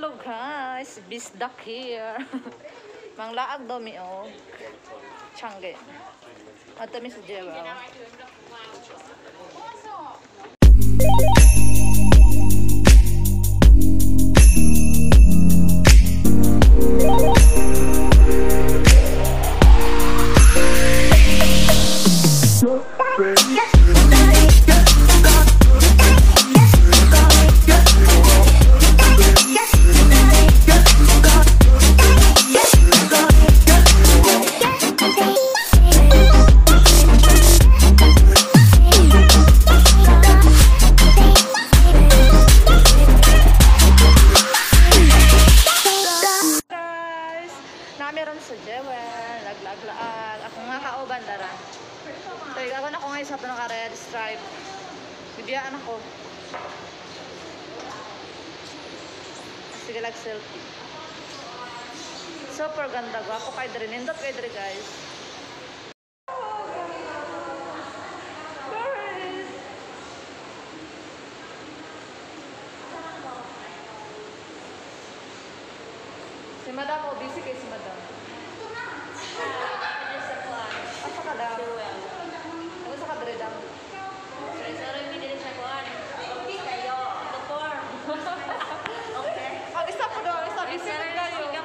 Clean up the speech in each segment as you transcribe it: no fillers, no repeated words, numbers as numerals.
Hello guys, Bisdak here. Manglaag daw mi og Changge. Ato mi sa Jewel. Guys, namiron sa Jewel, laglag-laag. Ako nga kauban dara. Tay, ako na ko ngayon sa naka red stripe. Bibiyaan ako. Sige lag selfie. Super ganda gwapo kay diri, nindot kay diri guys. Guys. Si Madam, oh, busy kay si Madam. Asa ka daw? Asa ka diri dam? Ang isa po daw, isa busy po kayo.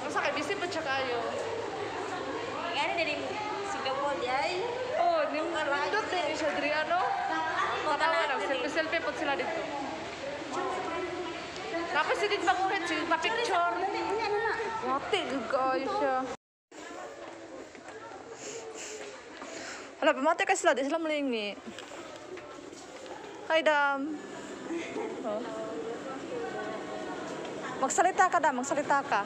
Asa kay busy po siya kayo. Oh, nindot din siya diri ano? Tanawa nag selfie selfie po sila dito. Tapos sige panguhit, sige pa-picture. Wati kayo siya. Wala, pamati ka sila, di sila malingi. Hi, Dam. Oh. Magsalita ka, Dam. Magsalita ka.